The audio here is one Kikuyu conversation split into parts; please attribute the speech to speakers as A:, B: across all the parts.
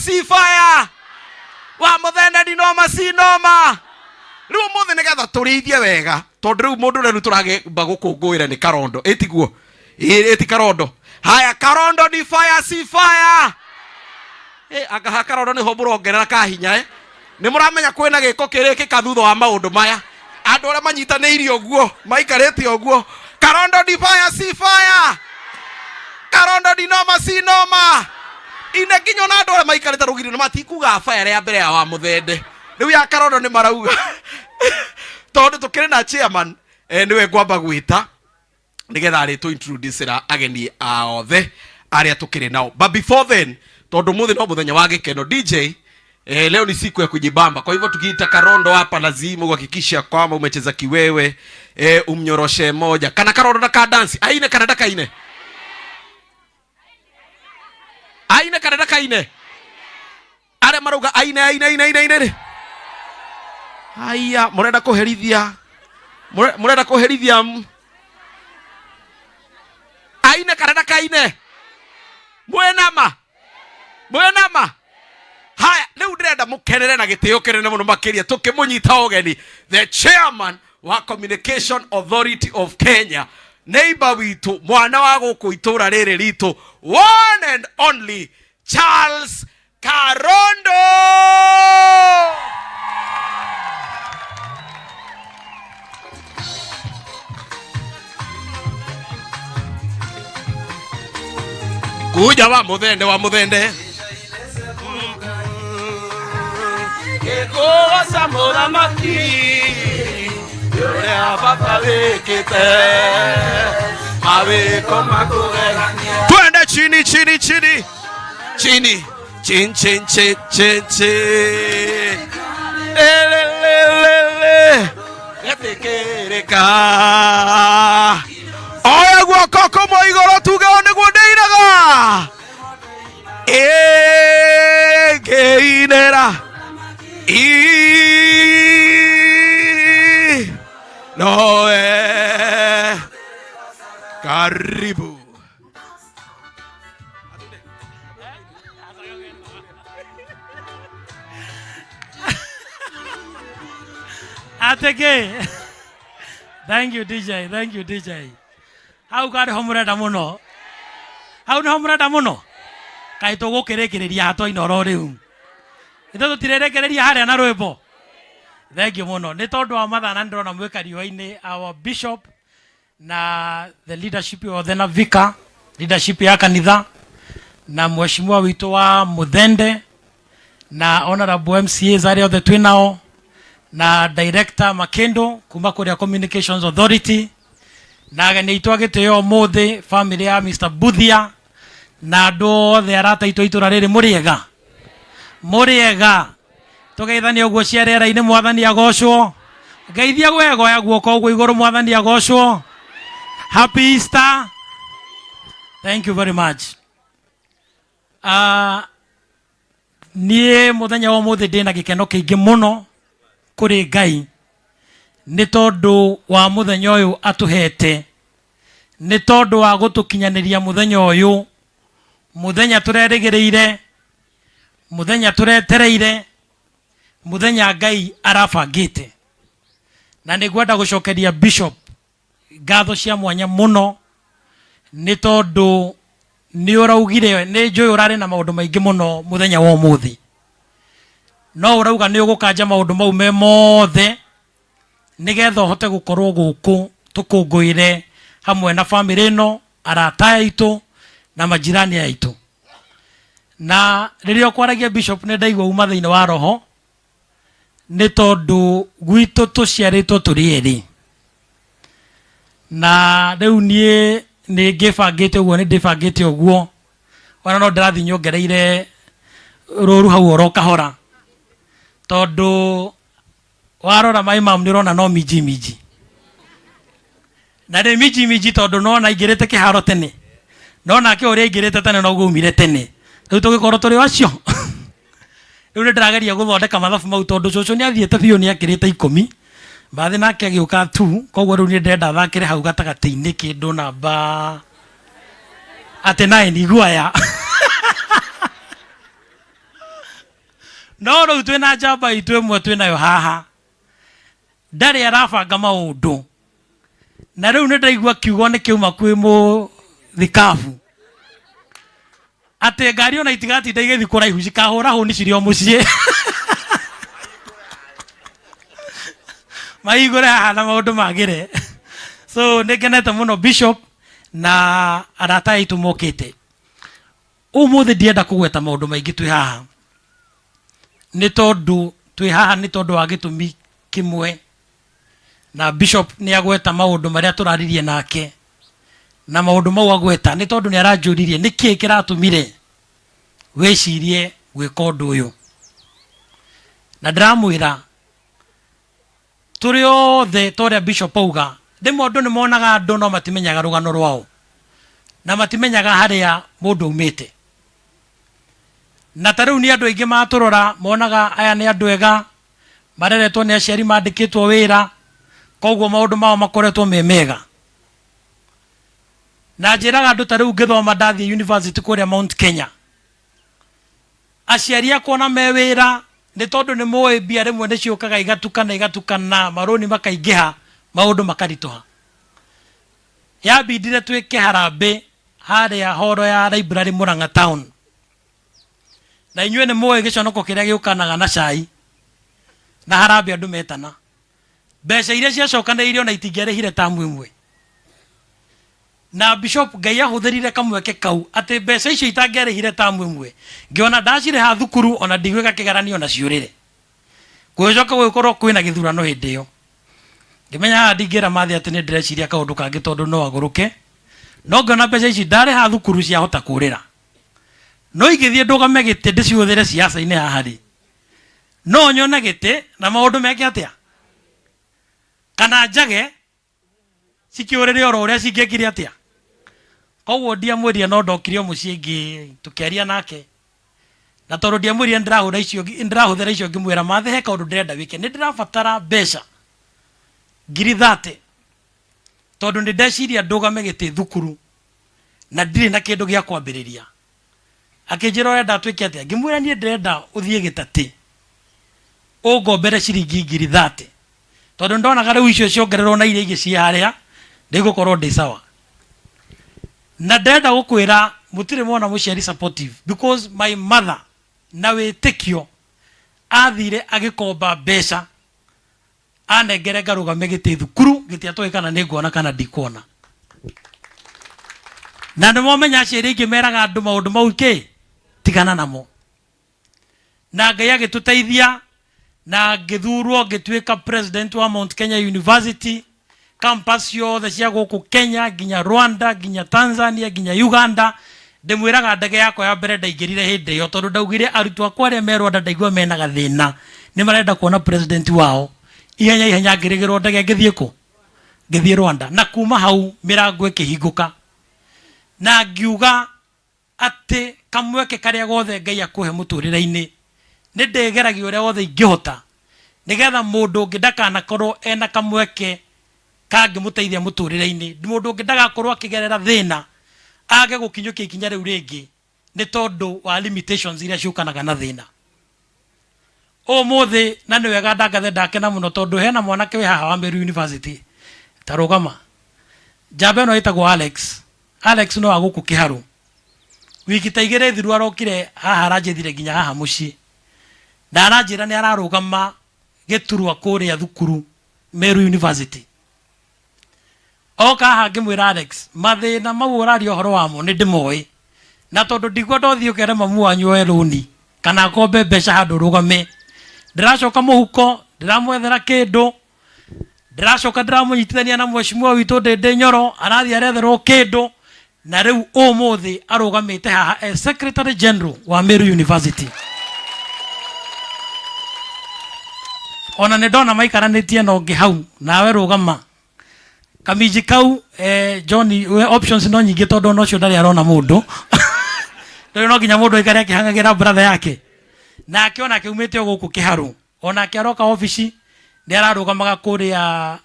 A: si fire wa muthende ni noma si noma. Rĩu ũmũthĩ nĩgetha tũrĩithie wega, tondũ rĩu mũndũ ũrĩa rĩu tũragĩmba gũkũngũĩra nĩ Karondo, ĩtiguo ĩti Karondo. Haya, Karondo ni fire si fire. Anga ha Karondo nĩho mũrongerera kahinya eh? Nĩ mũramenya kwĩna gĩko kĩrĩkĩka thutha wa maũndũ maya, andũ arĩa manyitanĩire ũguo maikarĩte ũguo. Karondo ni fire si fire, Karondo ni noma si noma. Ine nginya ona andũ arĩa maikarĩte rũgiri nĩ matikuga fire ya mbere ya wa mũthende, rĩu ya Karondo nĩ marauga tondũ tũkĩrĩ na chairman nĩwe ngwamba gwĩta nigetha arĩ tũ introduce ageni a othe arĩa tũkĩrĩ nao. But before then, tondũ mũthĩ no mũthenya wa gĩkeno, DJ, leo ni siku ya kujibamba. Kwa hivyo tukiita Karondo hapa lazima uhakikisha kwamba umecheza kiwewe, umnyoroshe moja kana Karondo na ka dance aine kana ndakaine aine kana ndakaine arĩa marauga aine aine aine aine aine. Haya, mũrenda kũherithia, mũrenda kũherithia aine kana ndakaine? Mwĩnama mwĩnama. Haya, rĩu ndĩrenda mũkenere na gĩtĩo kĩnene mũno makĩria tũkĩmũnyita ũgeni the chairman wa Communication Authority of Kenya, neighbor witũ, mwana wa gũkũ itũra rĩrĩ ritũ, one and only Charles Karondo. Kuja wa muthende wa muthende gĩkũgoca mũthamaki ũrĩa baba wĩkĩte mawĩko makũgegania. Twende chini chini chini chini chin chin chin chin chin ele le le le etĩkĩrĩka. Oya guoko kũmwe igũrũ tuge ũũ nĩguo ndĩinaga ĩngĩinĩra nowe. Karibu.
B: Ateke. Thank you, DJ, thank you, DJ. Hau karĩ ho mũrenda mũno, hau nĩho mũrenda mũno. Kaĩ tũgũkĩrĩkĩrĩria ha twaina oro rĩu? Ithuĩ tũtirĩrĩkĩrĩria harĩa na rwĩmbo. Thank you mũno nĩ tondũ wa mathaa, na nĩndĩrona mwĩ kariũa-inĩ, our bishop na the leadership yothe na vicar, leadership ya kanitha, na mheshimiwa witũ wa Muthende na honorable MCAs arĩa othe twĩ nao, na director Makendo kuma kũrĩa Communications Authority, na ageni aitũ a gĩtĩo ũmũthĩ, family ya Mr. Buthia na andũ othe arata aitũ a itũra rĩrĩ, mũrĩega mũrĩega. Tũgeithanie ũguo cia rĩera-inĩ. Mwathani agocwo. Ngeithia gwegoya guoko ũguo igũrũ. Mwathani agocwo. Happy Easter. Thank you very much. Niĩ mũthenya wa ũmũthĩ ndĩna gĩkeno kĩingĩ mũno kũrĩ Ngai nĩ tondũ wa mũthenya ũyũ atũhete, nĩ tondũ wa gũtũkinyanĩria mũthenya ũyũ, mũthenya tũrerĩgĩrĩire, mũthenya tũretereire, mũthenya Ngai arabangĩte. Na nĩ ngwenda gũcokeria bishop ngatho cia mwanya mũno nĩ tondũ nĩ ũraugire, nĩ njũĩ ũrarĩ na maũndũ maingĩ mũno mũthenya wa ũmũthĩ, no ũrauga nĩ ũgũkanja maũndũ mau me mothe nĩgetha ũhote gũkorwo gũkũ tũkũngũĩre hamwe na bamĩrĩ ĩno, arata aitũ na majirani aitũ. Na rĩrĩa ũkwaragia, bishop, nĩ ndaigua uma thĩinĩ wa roho nĩ tondũ gwitũ tũciarĩtwo tũrĩ erĩ, na rĩu niĩ nĩ ngĩbangĩte ũguo, nĩ ndĩbangĩte ũguo, ona no ndĩrathiĩ nyongereire rũru hau oro kahora, tondũ warora my mom nĩ ũrona no minji minji, na nĩ minji minji tondũ nona aingĩrĩte kĩharo tene, no nake ũrĩa aingĩrĩte tene noguo umire tene. Rĩu tũgĩkorwo tũrĩ o acio. Rĩu nĩ ndĩrageria gũthondeka mathabu mau tondũ cũcũ nĩ athiĩte biũ, nĩ akĩrĩte 10 bathi nake agĩũka tu. Koguo rĩu nĩ ndĩrenda thakĩre hau gatagatĩ-inĩ kĩndũ namba atĩ 9 iguaya. No rĩu twĩna njamba itũ ĩmwe twĩnayo haha, ndarĩ arabanga maũndũ, na rĩu nĩ ndaigua kiugo nĩ kĩauma kwĩ mũthikabu atĩ ngari ona itigatinda igĩthiĩ kũraihu, cikahũra hũni cirĩ o mũciĩ, mahingũre haha na maũndũ magĩre. So nĩ ngenete mũno bishop na arata aitũ mokĩte ũmũthĩ. Ndienda kũgweta maũndũ maingĩ twĩ haha, nĩ tondũ twĩ haha nĩ tondũ wa gĩtũmi kĩmwe, na bishop nĩ agweta maũndũ marĩa tũraririe nake, na maũndũ mau agweta nĩ tondũ nĩ aranjũririe nĩkĩĩ kĩratũmire wĩcirie gwĩka ũndũ ũyũ. Na ndĩramwĩra tũrĩ othe ta ũrĩa bishop auga, rĩmwe andũ nĩ monaga andũ no matimenyaga rũgano rwao na matimenyaga harĩa mũndũ aumĩte. Na ta rĩu nĩ andũ aingĩ matũrora monaga aya nĩ andũ ega mareretwo nĩ aciari mandĩkĩtwo wĩra, koguo maũndũ mao makoretwo me mega. Na njĩraga andũ ta rĩu ngĩthoma ndathiĩ university kũrĩa Mount Kenya, aciari akwa ona me wĩra, nĩ tondũ nĩ moĩ mbia rĩmwe nĩ ciũkaga igatukana igatukana, marũni makaingĩha, maũndũ makaritũha. Yambindire twĩke harambĩ harĩa horo ya library Murang'a town, na inyuĩ nĩ mũĩ gĩconoko kĩrĩa gĩũkanaga na cai na harambĩ. Andũ metana mbeca iria ciacokanĩrĩirio na itingĩarĩhire tamu ĩmwe, na bishop Ngai ahũthĩrire kamweke kau atĩ mbeca icio itangĩarĩhire tamu ĩmwe, ngĩona ndacirĩha thukuru ona ndigwĩka kĩgeranio na ciũrĩre. Gũgĩcoka gũgĩkorwo kwĩna gĩthurano hĩndĩ ĩyo, ngĩmenya haha ndingĩra mathi atĩ nĩ ndĩreciria kaũndũ kangĩ tondũ no agũrũke. No ngĩona mbeca ici ndarĩha thukuru ciahota kũrĩra, no ingĩthiĩ ndũgame gĩtĩ ndĩcihũthĩre ciaca-inĩ haha rĩ, no nyone gĩtĩ na maũndũ meke atĩa, kana njage cikĩũrĩre oro ũrĩa cingĩekire atĩa. Koguo ndiamwĩrire, no ndokire o mũciĩ ngĩ tũkĩaria nake, na tondũ ndiamwĩrire ndĩrahũra icio ndĩrahũthĩra icio, ngĩmwĩra, "Mathe, he kaũndũ ndĩrenda wĩke. Nĩ ndĩrabatara mbeca 30,000, tondũ nĩ ndeciria ndũgame gĩtĩ thukuru na ndirĩ na kĩndũ gĩa kwambĩrĩria." Akĩnjĩra, "Ũrenda twĩke atĩa?" Ngĩmwĩra, "Niĩ ndĩrenda ũthiĩ gĩtatĩ ũngombere ciringi 30,000, tondũ ndonaga rĩu icio ciongererwo na iria ingĩ ciĩ harĩa ndĩgũkorwo ndĩ sawa." Na ndĩrenda gũkwĩra mũtirĩ mona mũciari supportive, because my mother na wĩtĩkio athire agĩkomba mbeca anengere ngarũgame gĩtĩ thukuru, gĩtiatũĩ kana nĩ nguona kana ndikuona. Na nĩ momenya aciari aingĩ meraga andũ maũndũ mau kĩ tigana namo. Na Ngai agĩtũteithia na ngĩthurwo ngĩtuĩka president wa Mount Kenya University, campus ciothe cia gũkũ Kenya, nginya Rwanda, nginya Tanzania, nginya Uganda. Ndĩmwĩraga ndege yakwa ya mbere ndaingĩrire hĩndĩ ĩyo, tondũ ndaugire arutwo akwa arĩa me Rwanda ndaigua mena gathĩna, nĩ marenda kuona president wao. Ihenya ihenya ngĩrĩgĩrwo ndege, ngĩthiĩ kũ ngĩthiĩ Rwanda, na kuma hau mĩrango ĩkĩhingũka, na ngiuga atĩ kamweke karĩa gothe Ngai akũhe mũtũrĩre-inĩ, nĩ ndĩgeragia ũrĩa wothe ingĩhota nĩgetha mũndũ ũngĩ ndakanakorwo ena kamweke kangĩmũteithia mũtũrĩre-inĩ, mũndũ ũngĩ ndagakorwo akĩgerera thĩna age gũkinyũkia ikinya rĩu rĩngĩ nĩ tondũ wa limitations iria ciũkanaga na thĩna ũmũthĩ. Na nĩ wega ndangathe, ndakena mũno tondũ hena mwanake wĩ haha wa Meru University. Ta rũgama, njamba ĩno ĩtagwo Alex. Alex no wa gũkũ Kĩharũ. Wiki ta 2 thiru arokire haha, aranjĩthire nginya haha mũciĩ na aranjĩra nĩ ararũgama gĩturwa kũrĩa thukuru Meru University. Oka haha ngĩmwĩra, "Alex, mathĩna mau ũraria ũhoro wamo nĩ ndĩmoĩ, na tondũ ndikwenda ũthiĩ ũkere mamu wanyu oe rũni kana akombe mbeca handũ ũrũgame, ndĩracoka mũhuko, ndĩramwethera kĩndũ, ndĩracoka ndĩramũnyitithania na mheshimiwa witũ Ndĩndĩ Nyoro, arathiĩ aretherwo kĩndũ." Na rĩu ũmũthĩ arũgamĩte haha e secretary general wa Meru University. Ona nĩ ndona maikaranĩtie na ũngĩ hau. Nawe rũgama, kaminji kau. John, we options no nyingĩ, tondũ ona ũcio ndarĩ arona mũndũ. Rĩu no nginya mũndũ aikare akĩhang'agĩra brother yake. Nake onake umĩte o gũkũ Kĩharũ, onake aroka obici, nĩ ararũgamaga kũrĩa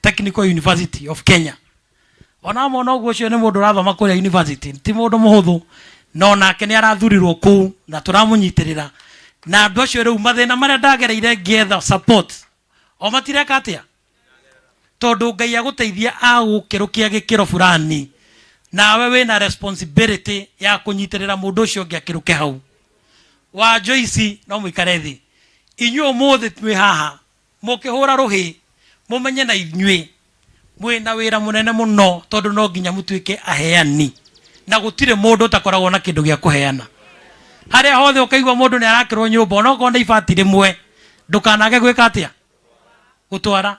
B: Technical University of Kenya. Ona mona ũguo, ũcio nĩ mũndũ ũrathoma kũrĩa university, ti mũndũ mũhũthũ, no nake nĩ arathurirwo kũu na tũramũnyitĩrĩra. Na andũ acio rĩu mathĩna marĩa ndagereire ngĩetha support o matireka atĩa, tondũ Ngai agũteithia agũkĩrũkia gĩkĩro fulani, nawe wĩna responsibility ya kũnyitĩrĩra mũndũ ũcio ũngĩ akĩrũke hau. Wa Joyce, no mũikare thĩ inyuĩ ũmũthĩ mwĩ haha mũkĩhũra rũhĩ, mũmenye na inyuĩ mwĩna wĩra mũnene mũno, tondũ no nginya mũtuĩke aheani, na gũtirĩ mũndũ ũtakoragwo na kĩndũ gĩa kũheana. Harĩa hothe ũkaigua mũndũ nĩ arakĩrwo nyũmba, onokorwo nĩ ibati rĩmwe, ndũkanage gwĩka atĩa, gũtwara,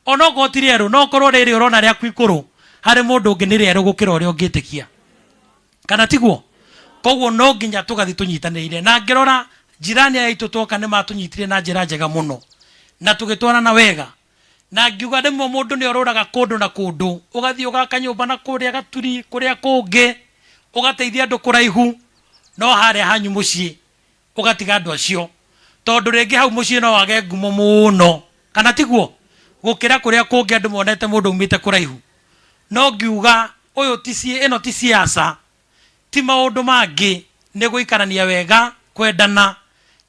B: onokorwo ti rĩerũ. No korwo rĩrĩ ũrona rĩaku ikũrũ, harĩ mũndũ ũngĩ nĩ rĩerũ gũkĩra ũrĩa ũngĩtĩkia, kana tiguo? Koguo no nginya tũgathiĩ tũnyitanĩire. Na ngĩrora jirani aya aitũ twoka, nĩ matũnyitire na njĩra njega mũno na tũgĩtwarana wega. Na ngiuga rĩmwe mũndũ nĩ orũraga kũndũ na kũndũ, ũgathiĩ ũgaka nyũmba na kũrĩa Gaturi, kũrĩa kũngĩ ũgateithia andũ kũraihu, no harĩa hanyu mũciĩ ũgatiga andũ acio, tondũ rĩngĩ hau mũciĩ no wage ngumo mũno, kana tiguo, gũkĩra kũrĩa kũngĩ andũ monete mũndũ aumĩte kũraihu. No ngiuga ũyũ ti ĩno ti siasa, ti maũndũ mangĩ, nĩ gũikarania wega, kwendana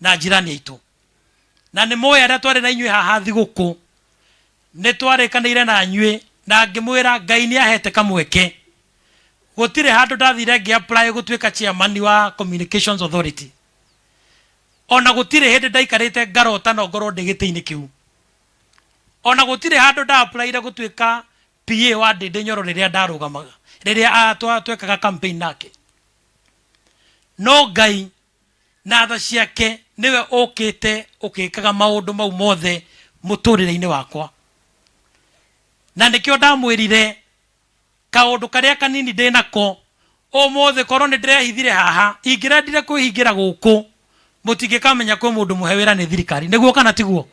B: na njirani aitũ. Na nĩ mũĩ arĩa twarĩ na inyuĩ haha thigũkũ, nĩ twarĩkanĩire na inyuĩ na ngĩmwĩra Ngai nĩ ahete kamweke. Gũtirĩ handũ ndathire ngĩ apply gũtuĩka chairman wa Communications Authority, ona gũtirĩ hĩndĩ ndaikarĩte ngarota no ngorwo ndĩ gĩtĩ-inĩ kĩu, ona gũtirĩ handũ nda applyire gũtuĩka PA wa Ndĩndĩ Nyoro rĩrĩa ndarũgamaga, rĩrĩa twekaga campaign nake. No Ngai na tha ciake nĩwe ũkĩte ũgĩkaga maũndũ mau mothe mũtũrĩre-inĩ wakwa. Na nĩkĩo ndamwĩrire kaũndũ karĩa kanini ndĩ nako ũmũthĩ, korwo nĩ ndĩrehithire haha, ingĩrendire kwĩhingĩra gũkũ, mũtingĩkamenya kwĩ mũndũ mũhe wĩra nĩ thirikari. Nĩguo kana tiguo?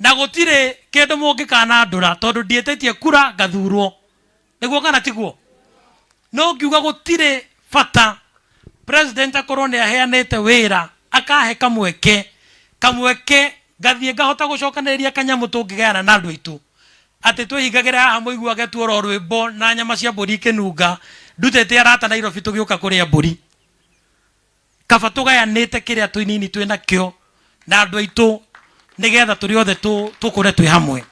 B: Na gũtirĩ kĩndũ mũngĩkanandũra, tondũ ndiĩtĩtie kura ngathurwo. Nĩguo kana tiguo? No ngiuga gũtirĩ bata president akorwo nĩ aheanĩte wĩra, akahe kamweke ngathiĩ ngahota gũcokanĩrĩria kanyamũ tũngĩgayana na andũ aitũ, atĩ twĩhingagĩre haha mũiguage tuoro rwĩmbo na nyama cia mbũri ikĩnunga, ndutĩte arata Nairobi tũgĩũka kũrĩa mbũri. Kaba tũgayanĩte kĩrĩa tũinini twĩ nakĩo na andũ aitũ, nĩgetha tũrĩ othe tũkũre twĩ hamwe.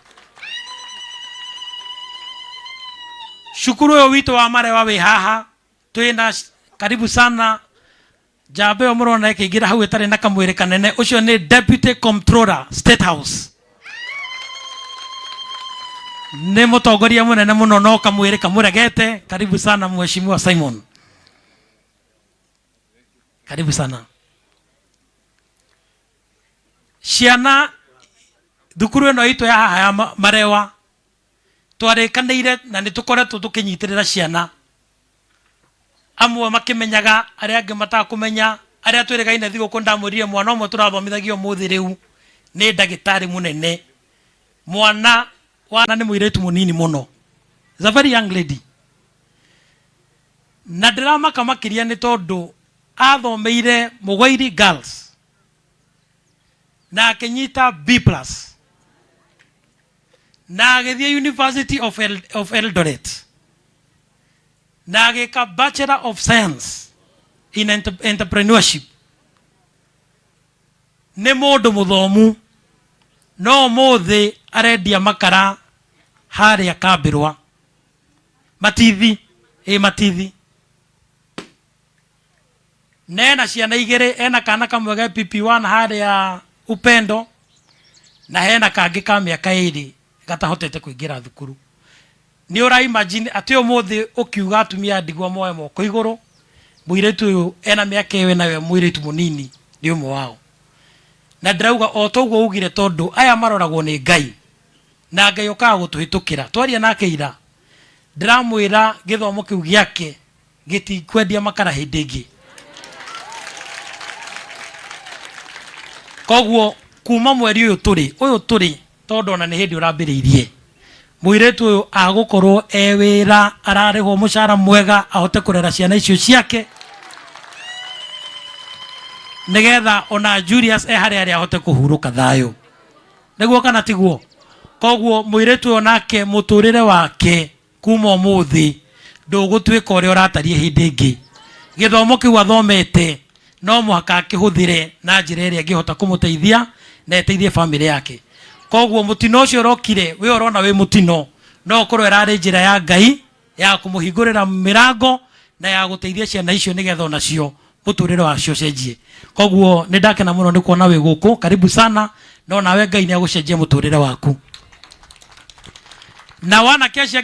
B: Cukuru ũyũ witũ wa Marewa wĩ haha, twĩna karibu sana. Njamba ĩyo mũrona ĩkĩingĩra hau ĩtarĩ na kamwĩrĩ kanene, ũcio nĩ Deputy Comptroller, State House, nĩ mũtongoria mũnene mũno, no kamwĩrĩ kamũregete. Karibu sana, Mheshimiwa Simon, karibu sana. Ciana thukuru ĩno itũ ya haha ya Marewa, twarĩkanĩire na nĩ tũkoretwo tũkĩnyitĩrĩra ciana, amwe makĩmenyaga, arĩa angĩ matakũmenya. Arĩa twĩrĩgaine thigũkũ, ndamwĩrire mwana ũmwe tũrathomithagia ũmũthĩ rĩu nĩ ndagĩtarĩ mũnene. Mwana wana nĩ mũirĩtu mũnini mũno, is a very young lady, na ndĩramaka makĩria nĩ tondũ athomeire Mũgwairi Girls na akĩnyita B+, na agĩthiĩ University of Eldoret na agĩka Bachelor of Science in Entrepreneurship. Nĩ mũndũ mũthomu, no ũmũthĩ arendia makara harĩa Kambĩrwa Matithi, ĩ Matithi, na ena ciana igĩrĩ. Ena kana kamwe ge PP1 harĩa Upendo, na hena kangĩ ka mĩaka 2 gatahotete kũingĩra thukuru. Nĩ ũra imagine atĩ ũmũthĩ ũkiuga atumia a ndigwa moe moko igũrũ, mũirĩtu ũyũ ena mĩaka ĩyo enayo, mũirĩtu mũnini, nĩ ũmwe wao. Na ndĩrauga o toguo ugire, tondũ aya maroragwo nĩ Ngai, na Ngai ũkaga gũtũhĩtũkĩra. Twaria nake ira, ndĩramwĩra gĩthomo kĩu gĩake gĩtikwendia makara hĩndĩ ĩngĩ. Koguo kuma mweri ũyũ tũrĩ ũyũ tũrĩ, tondũ ona nĩ hĩndĩ ũrambĩrĩirie, mũirĩtu ũyũ agũkorwo e wĩra, ararĩhwo mũcara mwega, ahote kũrera ciana icio ciake, nĩgetha ona Julius e harĩa arĩ ahote kũhurũka thayũ. Nĩguo kana tiguo? Koguo mũirĩtu ũyũ nake mũtũrĩre wake kuma ũmũthĩ ndũgũtuĩka ũrĩa ũratariĩ hĩndĩ ĩngĩ. Gĩthomo kĩu athomete. No mũhaka akĩhũthĩre na njĩra ĩrĩa ĩngĩhota kũmũteithia na ĩteithie bamĩrĩ yake. Koguo mũtino ũcio ũrokire wĩ ũrona wĩ mũtino, no ũkorwo ĩrarĩ njĩra ya Ngai ya kũmũhingũrĩra mĩrango na ya gũteithia ciana icio nĩgetha onacio mũtũrĩre wacio ũcenjie. Koguo nĩ ndakena mũno nĩ kuona wĩ gũkũ, karibu sana, no nawe Ngai nĩ agũcenjia mũtũrĩre waku. Na wanake acio.